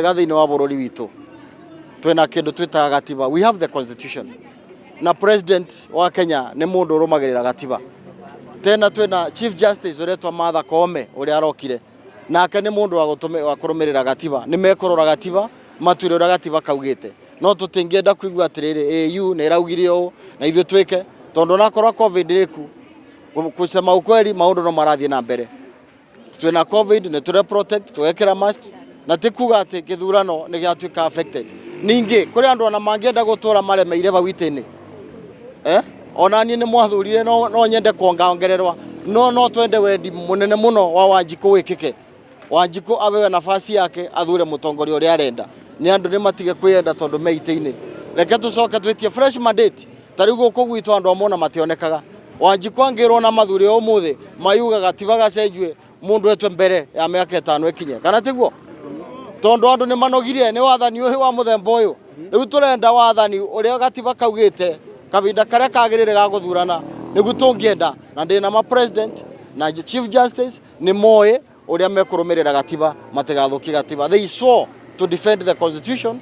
Mwega thĩinĩ wa bũrũri witũ twĩna kĩndũ twĩtaga gatiba. We have the constitution, na president wa Kenya nĩ mũndũ ũrũmagĩrĩra gatiba. Tena twĩna Chief Justice ũretwa Martha Koome ũrĩa arokire, nake nĩ mũndũ wa kũrũmĩrĩra gatiba. Nĩ mekũrora gatiba, matuĩre ũrĩa gatiba kaugĩte. No tũtingĩenda kũigua atĩrĩrĩ, AU nĩ ĩraugire ũũ na ithuĩ twĩke, tondũ onakorwo COVID ĩku, kusema ukweli, maũndũ no marathiĩ na mbere. Twĩna COVID, nĩ tũre protect, tũgekĩra masks, na ti kuga atĩ gĩthurano nĩ gĩatuĩka affected. Ningĩ kũrĩ andũ ona mangĩenda gũtũra maremeire bau itĩ-inĩ, eh? Ona niĩ nĩ mwathurire, no nyende kuongaongererwa, no twende wendi mũnene mũno wa Wanjikũ wĩkĩke. Wanjikũ abewe nafasi yake, athure mũtongoria ũrĩa arenda. Nĩ andũ nĩ matige kwĩyenda tondũ me itĩ-inĩ. Reke tũcoke twĩtie fresh mandate. Ta rĩu gũkũ gwitũ andũ amwe ona mationekaga. Wanjikũ angĩrwo na mathure ũmũthĩ, mayugaga tiba gacenjue, mũndũ etwe mbere ya mĩaka 5 ĩkinye, kana tiguo? Tondũ andũ nĩ manogirie nĩ wathani ũyũ wa mũthemba ũyũ. Rĩu tũrenda wathani ũrĩa gatiba kaugĩte, kahinda karĩa kagĩrĩire ga gũthurana nĩguo tũngĩenda. Na ndĩna ma president na Chief Justice nĩ moĩ ũrĩa mekũrũmĩrĩra gatiba, matigathũkie gatiba. They swore to defend the constitution.